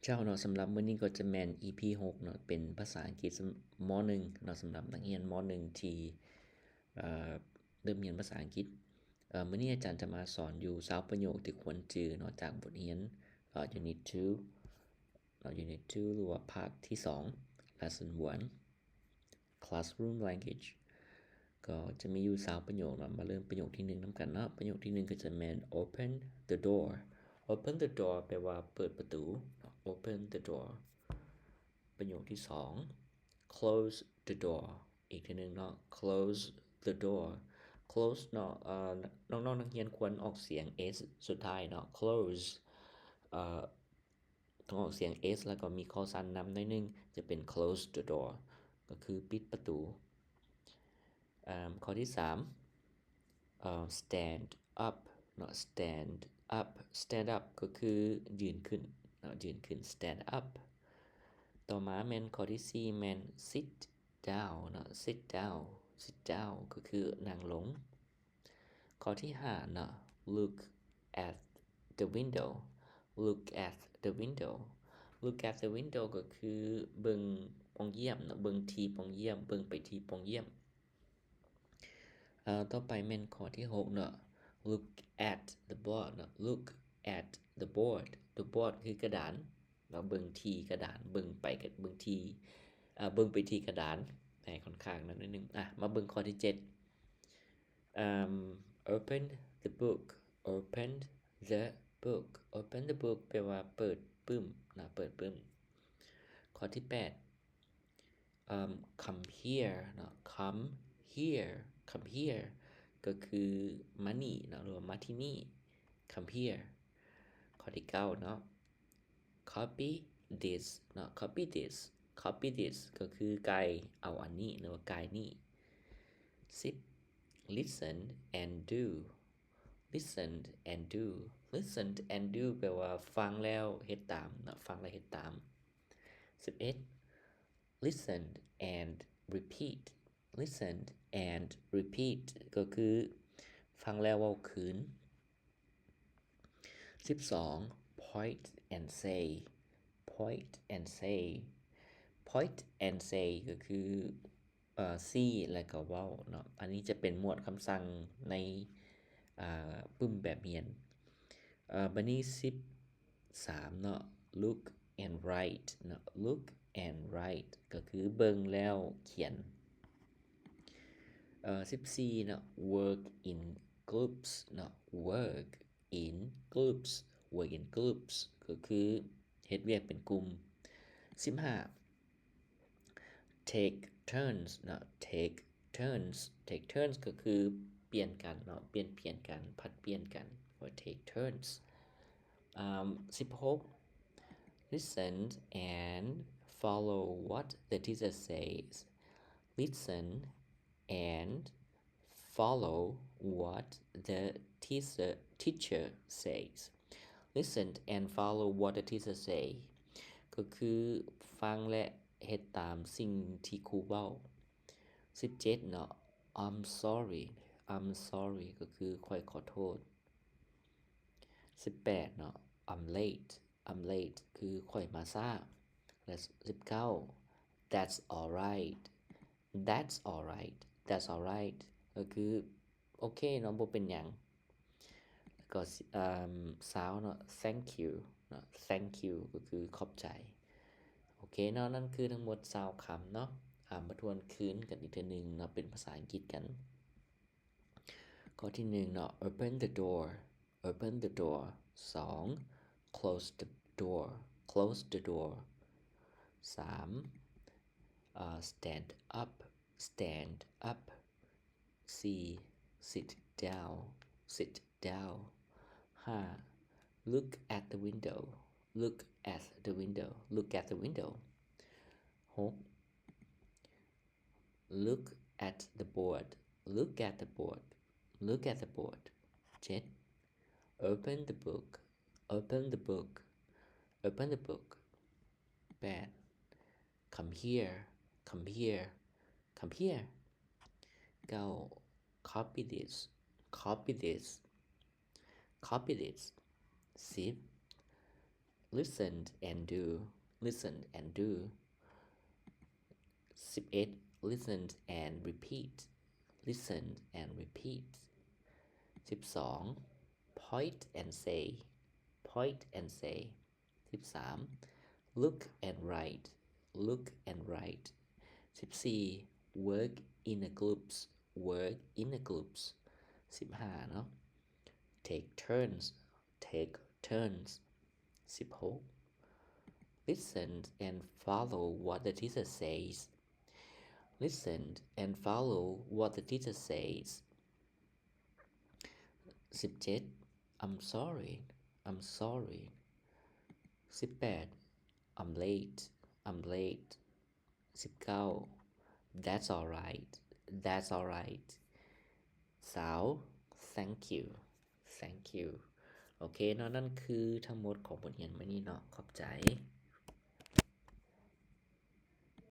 ເຈົ້າເນາະ, ສຳລັບມື້ນີ້ກໍຈະແມ່ນ ອີ ພີ ຫົກເນາະ, ເປັນພາສາອັງກິດ ມ ໜຶ່ງເນາະ, ສຳລັບນັກຮຽນ ມ ໜຶ່ງ ທີ່ ເອີ ເລີ່ມຮຽນພາສາອັງກິດ. ເອີ ມື້ນີ້ອາຈານຈະມາສອນຢູ່ຊາວປະໂຫຍກທີ່ຄວນຈື່ເນາະ, ຈາກບົດຮຽນ ເອີ Unit two ເນາະ, Unit two ຫຼືວ່າພາກທີສອງ Lesson one Classroom Language ກໍຈະມີຢູ່ຊາວປະໂຫຍກເນາະ. ມາເລີ່ມປະໂຫຍກທີໜຶ່ງນຳກັນເນາະ. ປະໂຫຍກທີໜຶ່ງກໍຈະແມ່ນ Open the door. Open the door ແປວ່າເປີດປະຕູເນາະ, Open the door. ປະໂຫຍກທີສອງ Close the door. ອີກເທື່ອໜຶ່ງເນາະ, Close the door. Close ເນາະ, ເອີ ນ້ອງໆນັກຮຽນຄວນອອກສຽງ S ສຸດທ້າຍເນາະ, Close ເອີ ຕ້ອງອອກສຽງ S ແລ້ວກໍມີຄໍສັ້ນນຳໜ້ອຍໜຶ່ງ, ຈະເປັນ Close the door ກໍຄືປິດປະຕູ. ອາ ຂໍ້ທີສາມ ເອີ Stand up ເນາະ, Stand up. Stand up ກໍຄືຢືນຂຶ້ນເນາະ, ຢືນຂຶ້ນ Stand up. ຕໍ່ມາແມ່ນຂໍ້ທີສີ່ ແມ່ນ Sit down ເນາະ, Sit down. Sit down ກໍຄືນັ່ງລົງ. ຂໍ້ທີຫ້າເນາະ, Look at the window. Look at the window. Look at the window ກໍຄືເບິ່ງປ່ອງຢ້ຽມເນາະ, ເບິ່ງທີ່ປ່ອງຢ້ຽມ, ເບິ່ງໄປທີ່ປ່ອງຢ້ຽມ. ເອີ ຕໍ່ໄປແມ່ນຂໍ້ທີຫົກເນາະ, Look at the board ເນາະ, Look at the board. The board ຄືກະດານເນາະ, ເບິ່ງທີ່ກະດານ, ເບິ່ງໄປ ເບິ່ງທີ່ ເອີ ເບິ່ງໄປທີ່ກະດານໃຫ້ຄ່ອນຂ້າງນັ້ນໜ້ອຍໜຶ່ງ. ອາ ມາເບິ່ງຂໍ້ທີເຈັດ ອາ Open the book. Open the book. Open the book ແປວ່າເປີດປຶ້ມເນາະ, ເປີດປຶ້ມ. ຂໍ້ທີແປດ ອາ Come here ເນາະ, Come here. Come here ກໍຄືມານີ້ເນາະ ຫຼືວ່າມາທີ່ນີ້, Come here. ຂໍ້ທີເກົ້າເນາະ, Copy this ເນາະ, Copy this. Copy this ກໍຄືກາຍເອົາອັນນີ້ ຫຼືວ່າກາຍນີ້. ສິບ Listen and do. Listen and do. Listen and do ແປວ່າຟັງແລ້ວເຮັດຕາມເນາະ, ຟັງແລ້ວເຮັດຕາມ. ສິບເອັດ Listen and repeat. Listen and repeat ກໍຄືຟັງແລ້ວເວົ້າຄືນ. ສິບສອງ Point and say. Point and say. Point and say ກໍຄື ເອີ ຊີ້ແລ້ວກໍເວົ້າເນາະ. ອັນນີ້ຈະເປັນໝວດຄຳສັ່ງໃນ ເອີ ປຶ້ມແບບຮຽນ. ເອີ ບາດນີ້ສິບສາມເນາະ, Look and write ເນາະ, Look and write ກໍຄືເບິ່ງແລ້ວຂຽນ. ເອີ ສິບສີ່ເນາະ, Work in groups ເນາະ, Work in groups. Work in groups ກໍຄືເຮັດວຽກເປັນກຸ່ມ. ສິບຫ້າ Take turns ເນາະ, Take turns. Take turns ກໍຄືປ່ຽນກັນເນາະ, ປ່ຽນ ປ່ຽນກັນ, ຜັດປ່ຽນກັນ, ວ່າ take turns. ອາ ສິບຫົກ Listen and follow what the teacher says. Listen and follow what the teacher, teacher says. Listen and follow what the teacher say. ກໍຄືຟັງ ແລະ ເຮັດຕາມສິ່ງທີ່ຄູເວົ້າ. ສິບເຈັດເນາະ, I'm sorry. I'm sorry ກໍຄືຂ້ອຍຂໍໂທດ. ສິບແປດເນາະ, I'm late. I'm late ຄືຂ້ອຍມາຊ້າ. ແລະ ສິບເກົ້າ That's all right. That's all right. That's all right ກໍຄືໂອເຄເນາະ, ບໍ່ເປັນຫຍັງ. ແລ້ວກໍ ຊາວເນາະ, Thank you ເນາະ, Thank you ກໍຄືຂອບໃຈ. ໂອເຄເນາະ, ນັ້ນຄືທັງໝົດຊາວຄຳເນາະ. ອາ ມາທວນຄືນກັນອີກເທື່ອໜຶ່ງເນາະ, ເປັນພາສາອັງກິດກັນ. ຂໍ້ທີໜຶ່ງເນາະ, Open the door. Open the door. ສອງ Close the door. Close the door. ສາມ ເອີ Stand up. Stand up. ສີ່ Sit down. Sit down. ຫ້າ Look at the window. Look at the window. Look at the window. ຫົກ Look at the board. Look at the board. Look at the board. ເຈັດ Open the book. Open the book. Open the book. ແປດ Come here. Come here. Come here. ເກົ້າ Copy this. Copy this. Copy this. ສິບ Listen and do. Listen and do. ສິບເອັດ Listen and repeat. Listen and repeat. ສິບສອງ Point and say. Point and say. ສິບສາມ Look and write. Look and write. ສິບສີ່ Work in a groups. Work in a groups. ສິບຫ້າເນາະ Take turns. Take turns. ສິບຫົກ Listen and follow what the teacher says. Listen and follow what the teacher says. ສິບເຈັດ I'm sorry. I'm sorry. ສິບແປດ I'm late. I'm late. ສິບເກົ້າ That's all right. That's all right. ຊາວ Thank you. Thank you. ໂອເຄເນາະ ນັ້ນຄືທັງໝົດຂອງບົດຮຽນມື້ນີ້ເນາະ. ຂອບໃຈ.